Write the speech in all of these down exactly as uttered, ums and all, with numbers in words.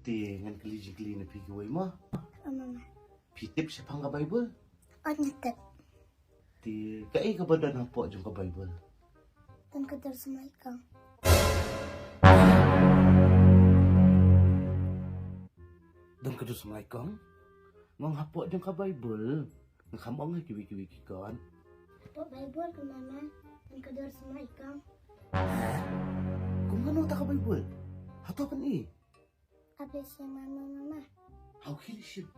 Te ngan kylli jingkylli na phi kiwei mo. Phi tip shaphang ka Baibl? Ym tip. Te kaei kaba don hapoh jong ka Baibl? Don ka dur samlaikong. Don ka dur samlaikong? Nga ong hapoh jong ka Baibl nga kham ong ha kiwei kiwei ki kot. Hapoh Baibl ka mama, don ka dur samlaikong. Kum kano ta ka Baibl? Hato pyni? Abe shem mama, mama. Hau khili shem.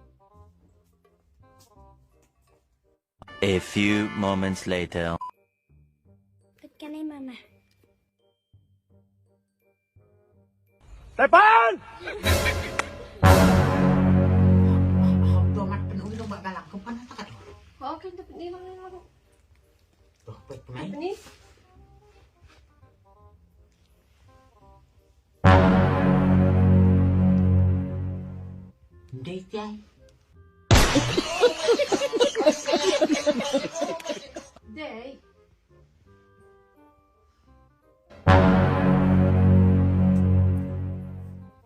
A few moments later. Pat kane mama. Tepan! Hau to mat pynui lo ba balang kumpan ta ka to. Ho kan ta pyni lang lang. To pet pynai. Pyni. Ndei jai. Dei.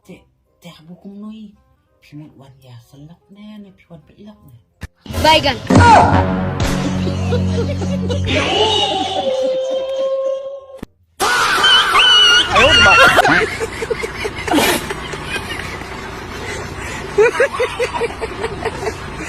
Te, te ha bukum noi. Phi mut wan ïa sylak ne, ne phi wan peit lak ne. Bygone.